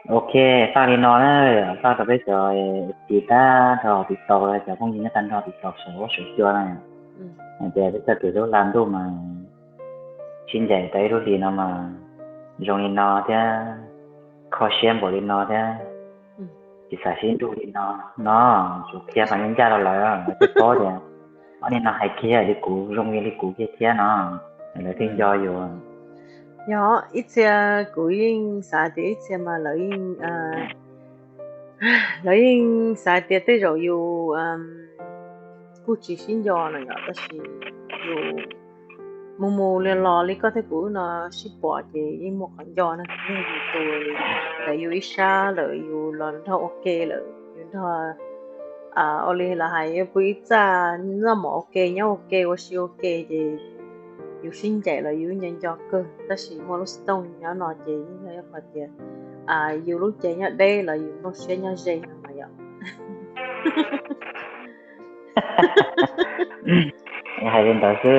Ok, tag li no na, tag rau peb cov tiv tag nrho TikTok, cov phooj ywg nyob tag nrho TikTok saum huab saum cua na, hais tias peb txoj kev hlub hla ntuj mas sib ncaim tau ib lub hlis no mas zoo li no thiab, kho siab npaum li no thiab, tsis xav sib nrug li no, no tsuas qhia qhov ncaj ncaj rau lawv, lawv thiaj paub tias ob niag no hais kiag li kuv, zoo li kuv kiag thiab no, lawv thiaj nco yus. Yog ib txhia kuv yeej xav tias ib txhia mas lawv yeej, lawv yeej xav tias tej zaum yus kuj tsis sib nco no yom, tab sis yus mus mus li los li koj thiab kuv no sib pom ces yeej muaj qhov nco na, yog yus tus lawm, yus ib sab lawm, yus los nrog ua ke lawm, yus nrog, ua li lawv hais, yus pw ib txaj noj mov ua ke, nyob ua ke, ua si ua ke ces yus sib ncaim los yus nco nco kawg, tab sis muaj lub xov tooj nyob no ces yeej yog ib qho tias yus lub cev nyob deb los yus nplooj siab nyob ze no mas yom. Hais li ntawd xwb.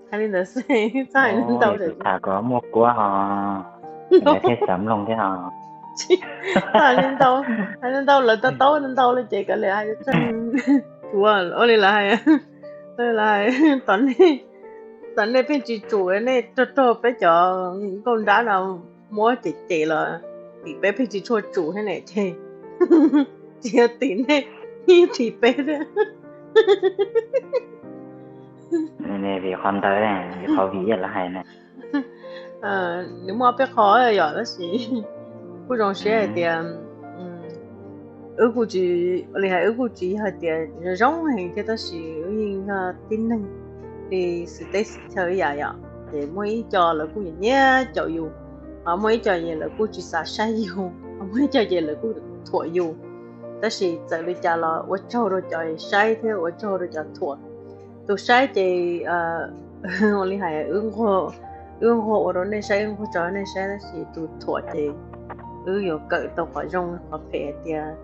Hais li ntawd xwb, txhob hais ntau, tham kom muaj kuab ho, lawv thiaj xav mloog thiab ho. Hais li ntau, hais li ntau lawv to taub ntau li ces kav liam hais tseeb. Ua li lawv hais, lawv hais, tom nej pheej tsis tsum, nej rog rog peb cov nkauj nrab no muab cem cem los tim peb pheej tsis tshua tsum thiab ne ces tsis yog tim nej, tim peb thiab. Vim qhov ntawd, vim qhov vim lawv hais na. Nws muaj peb qho yom, tab sis kuj zoo siab hais tias wb kuj tsis, li hais wb kuj tsis yog hais tias zoo heev thiab, tab sis wb yeej yog tib neeg li xwm teb xwm chaw ib yam yom. Ces muaj ib co lawv kuj nyiam nyiam caum yus, ho muaj ib co ces lawv kuj tsis xav saib yus, ho muaj ib co ces lawv kuj thuam yus. Tab sis txawm li cas los ua tsaug rau cov saib thiab ua tsaug rau cov thuam. Tus saib ces ua li hais wb nquag ua rau nej saib, wb nquag tso nej saib, tab sis tus thuam ces wb yuav kawm tau qhov zoo qhov phem hais tias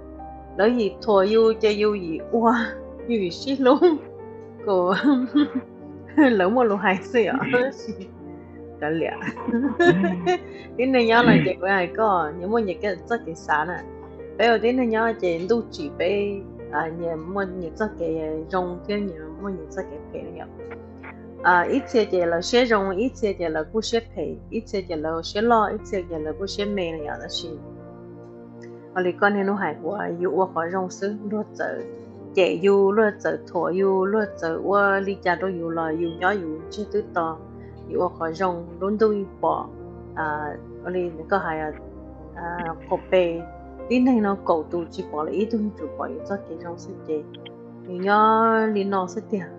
lawv yim thuam yus ces yus yim ua, yus yim sib hlub, kom lawv muaj lus hais xwb yom. Kav liam, tib neeg nyob no ces kuv hais koj, nyias muaj nyias txoj kev xav na. Peb ua tib neeg nyob ces ntuj tsim peb nyias muaj nyias txoj kev zoo thiab nyias muaj nyias txoj kev phem na yom. Ib txhia ces lawv siab zoo, ib txhia ces lawv kuj siab phem, ib txhia ces lawv siab loj, ib txhia ces lawv kuj siab me na yom. Tab sis ua li koj niaj hnub hais, yus ua qhov zoo xwb, luag txawm cem yus, luag txawm thuam yus, luag txawm ua li cas rau yus los yus nyob yus ntsiag twb to, yus ua qhov zoo lub ntuj yeej pom. Ua li koj hais, qaum pem tib neeg no kaum tus tsis pom lawv ib tug, tsum pom yus txoj kev zoo xwb ces yus nyob li no xwb tiag.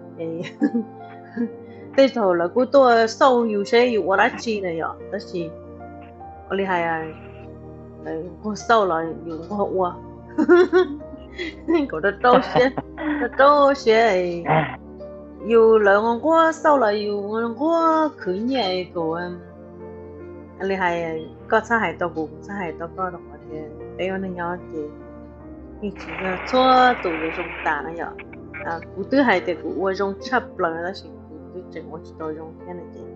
Tej zaum lawv kuj tuaj xauj yus seb yus ua dab tsi na yom, tab sis ua li hais, lawv nquag xauj los yus nquag ua, kom rau rau siab, rau rau siab. Yus lawv nquag xauj los yus nquag khwv nyiaj kom, li hais, koj txhob hais tau kuv, kuv txhob hais tau koj, rau qhov tias peb ua neeg nyob ces yeej tsis yog txhua tus yuav zoo tas na yom. Kuv twb hais tias kuv ua zoo tshaj plaws no tab sis kuv twb tseem ua tsis tau zoo thiab no ces,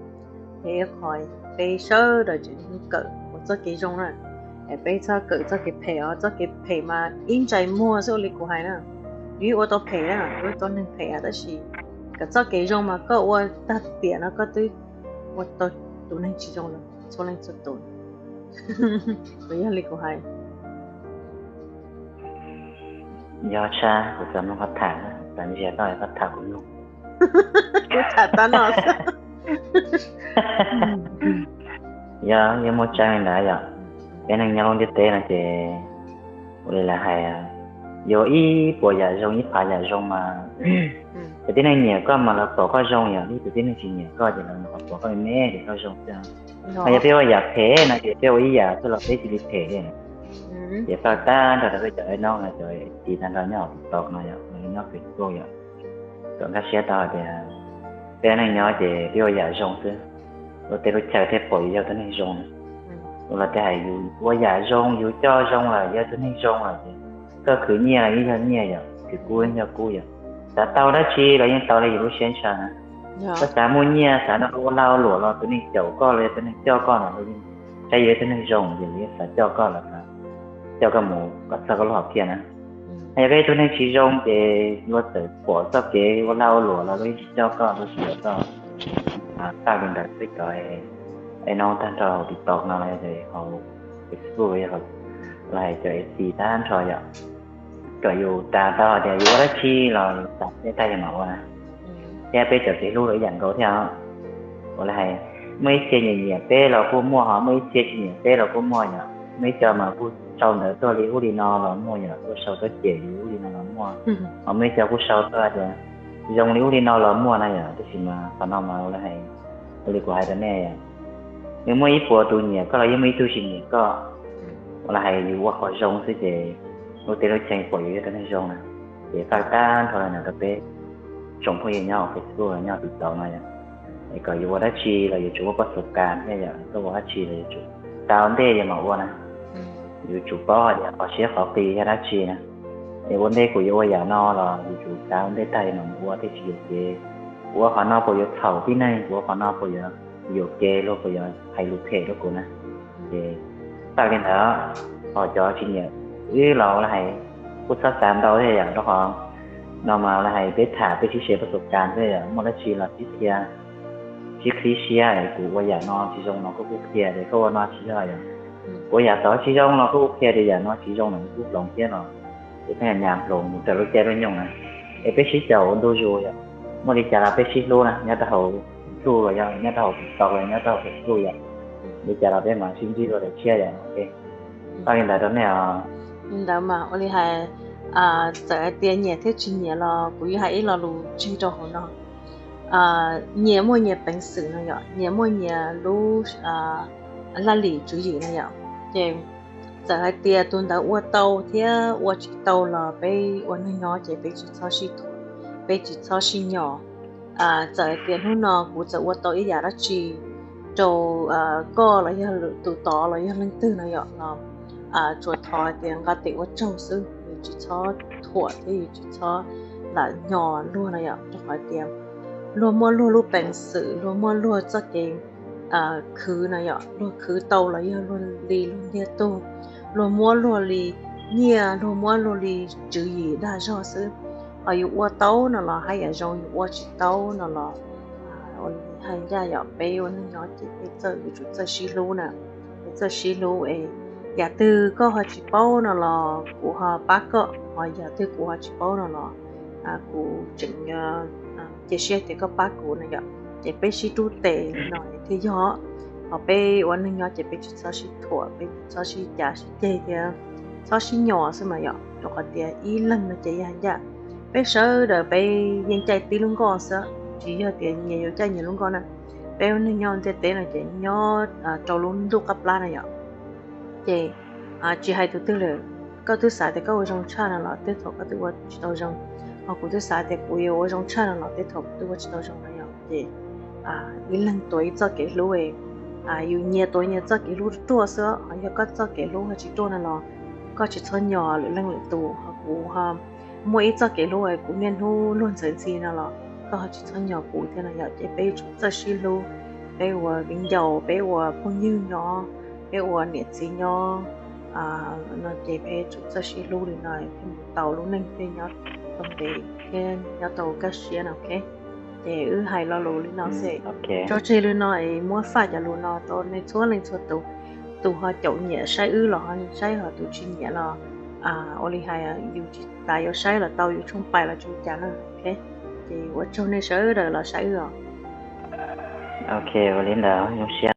es ib qho peb sawv daws tseem kawm ua txoj kev zoo na, es peb txhob kawm txoj kev phem os. Txoj kev phem mas ib ntsais muag xwb, ua li kuv hais na, yus ua tau phem na, yus ua tau neeg phem, tab sis kawm txoj kev zoo mas koj ua tag tiam no koj twb ua tau tus neeg tsis zoo lawm txhua leej txhua tus. Kuv yog li kuv hais. Yog tshaj, kuv txawm mloog koj tham, txawm ntsia koj, koj tham kuv mloog. Kuv tham tag no. Yog, yog muaj tseeb li ntawd yom. Peb neeg nyob lub ntiaj teb no ces ua li lawv hais, yuav ib puas yam zoo ib phav yam zoo mas, cov tib neeg nyiam koj mas lawv pom koj zoo yom, ib tug tib neeg tsis nyiam koj ces lawv qhov pom koj me me ces koj zoo xwb. Mas yog peb ua yam phem no ces peb ua ib yam xwb los peb cia li phem li. Ces txog tag nrho rau peb cov no, cov tiv tag nrho nyob hauv TikTok no yom, nyob Facebook yom, kom nkag siab tau hais tias peb neeg nyob ces peb ua yam zoo xwb, ua tej lub chaw thiaj pom yus yog tus neeg zoo. Ua los tej hais yus ua yam zoo, yus coj zoo lawm yog tus neeg zoo lawm ces koj khwv nyiaj los yeej yog nyiaj yom, khwv kub yeej yog kub yom. Xav tau dab tsi los yeej tau li yus lub siab ntshaw na. Koj xav muaj nyiaj, xav nrog luag ua lag ua luam los tus neeg caum koj los yog tus neeg coj koj no los yeej peb yog ib tug neeg zoo ces luag yeej xav coj koj los, coj koj mus kom txog koj lub hom phiaj na. Yog peb ib tug neeg tsis zoo ces luag txawm pom txoj kev ua lag ua luam los luag yeej tsis coj koj, luag tsis yuav koj. Txawm li ntawd xwb cov, es no tag nrho hauv TikTok no los hauv Facebook los hais cov F C tag nrho yom, kom yus xav tau hais tias yus ua dab tsi los yus xav tej tag yus mam ua na. Thiab peb cov kev hlub los ib yam nkaus thiab. Ua li hais, muaj ib txhia nyiam nyiam peb los kuj muaj, ho muaj ib txhia tsis nyiam peb los kuj muaj yom. Muaj ib co mas kuj sau ntawv tuaj li ub li no los muaj yom, kuj sau tuaj cem li ub li no los muaj. Ho muaj ib co kuj sau tuaj tias zoo li ub li no los muaj na yom. Tab sis mas qhov no mas ua li hais, ua li kuv hais rau nej, nws muaj ib puas tus nyiam koj los yeej muaj ib tug tsis nyiam koj. Ua li hais yus ua qhov zoo xwb ces lub teb lub chaw pom yus yog tus neeg zoo na. Ces faj tag nrho na rau peb tsoom phooj ywg nyob hauv Facebook los nyob TikTok no yom, es kom yus ua dab tsi los yuav tsum muaj pab xu kas thiab yom, koj ua dab tsi los yuav tsum xav ua ntej yus mam ua na. Yuav tsum paub hais tias qhov siab qhov qis yog dab tsi na. Es ua ntej kuv yuav ua yam no los yuav tsum xav ua ntej tag yus mam ua thiaj tsis yuam kev. Kuv ua qhov no puas yuav txhaum tib neeg, kuv ua qhov no puas yuav yuam kev luag puas yuav hais lus phem rau kuv na. Ces txawm li ntawd, ho cov tsis nyiam wb los ua li hais, kuj txhob xav ntau thiab yom, rau qhov no mas ua li hais peb tham peb sib share pab xu kas xwb yom, muaj dab tsi los sib qhia, sib qhib siab. Kuv ua yam no tsis zoo no koj kuj qhia tias koj ua no tsis yog yom. Kuv ua yam tod tsis zoo los koj kuj qhia tias yam no tsis zoo no kuj hloov thiab los, kuv thiaj nyas hloov mus raws lub caij lub nyoog na. Es peb sib caum ua ntu zus yom, muaj li cas los peb sib hlub na, nyob rau hauv YouTube los yog nyob rau hauv TikTok los nyob rau hauv Facebook yom, li cas los peb mam sib ntsib dua daim tshiab yom. Txawm li ntawd rau nej os. Li ntawd mas ua li hais, txawm hais tias nyiam thiab tsis nyiam los kuv yuav hais ib lo lus tseg rau hauv no. Nyias muaj nyias peev xwm no yom, nyias muaj nyias lub laj lim tswv yim no yom. Ces txawm hais tias tus ntawd ua tau thiab ua tsis tau los peb ua neeg nyob ces peb tsis txhob sib thuam, peb tsis txhob sib nyos. Txawm hais tias hnub no kuv txawm ua tau ib yam dab tsi rau koj los yog tus tod los yog leej twg no yom los tsuas thov hais tias nqa tes ua tsaug xwb, yus tsis txhob thuam thiab yus tsis txhob lam nyos luag no yom, rau qhov tias luag muaj luag lub peev xwm, luag muaj luag txoj kev khwv no yom, luag khwv tau los yog luag li luag ntiag tug, luag muab luag li nyiaj, luag muab luag li tswv yim dag zog xwb. Ho yus ua tau no los haj yam zoo, yus ua tsis tau no los haj ncaj yom. Peb ua neeg nyob ces peb txawj, yuav tsum txawj sib hlub na, peb txawj sib hlub es yam twg koj ho tsis paub no los kuv ho pab koj, ho yam twg kuv ho tsis paub no los kuv tseem cia siab tias koj pab kuv no yom. Ces peb sib rub tes li no thiaj yog. Ho peb ua neeg nyob ces peb tsis txhob sib thuam, peb tsis txhob sib cav sib ceg thiab txhob sib nyos xwb mas yom, rau qhov tias ib leeg no ces yog ncaj. Peb sawv daws peb yeej caij tib lub nkoj xwb, tsis yog tias nyias yuav caij nyias lub nkoj na. Peb ua neeg nyob ntiaj teb no ces nyob rau lub ntuj qab plab na yom. Ces tsis hais tus twg lawm, koj twb xav tias koj ua zoo tshaj no los tej thaum koj twb ua tsis tau zoo, ho kuv twb xav tias kuv yuav ua zoo tshaj no los tej thaum kuv twb ua tsis tau zoo no yom. Ces ib leeg tuav ib txoj kev hlub, yus nyias tuav nyias txoj kev hlub ruaj xwb. Ho yog koj txoj kev hlub ho tsis ruaj no los koj tsis txhob nyos lwm leej lwm tus, ho kuv ho muaj ib txoj kev hlub kuv niaj hnub luag ntxhi ntxhi no los koj ho tsis txhob nyos kuv thiab no yom. Ces peb yuav tsum txawj sib hlub, peb ua viv ncaus, peb ua phooj ywg nyob, peb ua niam txiv nyob no ces peb yuav tsum txawj sib hlub li no thiaj mus tau lub neej thiaj nyob tau ntev thiab nyob tau kaj siab no. Ces wb hais lo lus li no xwb, tso tseg li no es muab faj cov lus no rau nej txhua leej txhua tus. Tus ho caum nyiam saib wb los ho saib, ho tus tsis nyiam los ua li hais yus tsis tas yuav saib los tau, yus tshooj pais los tsis ua cas na. Ces ua tsaug nej sawv daws los saib wb os. Ok, ua li ntawd zoo siab.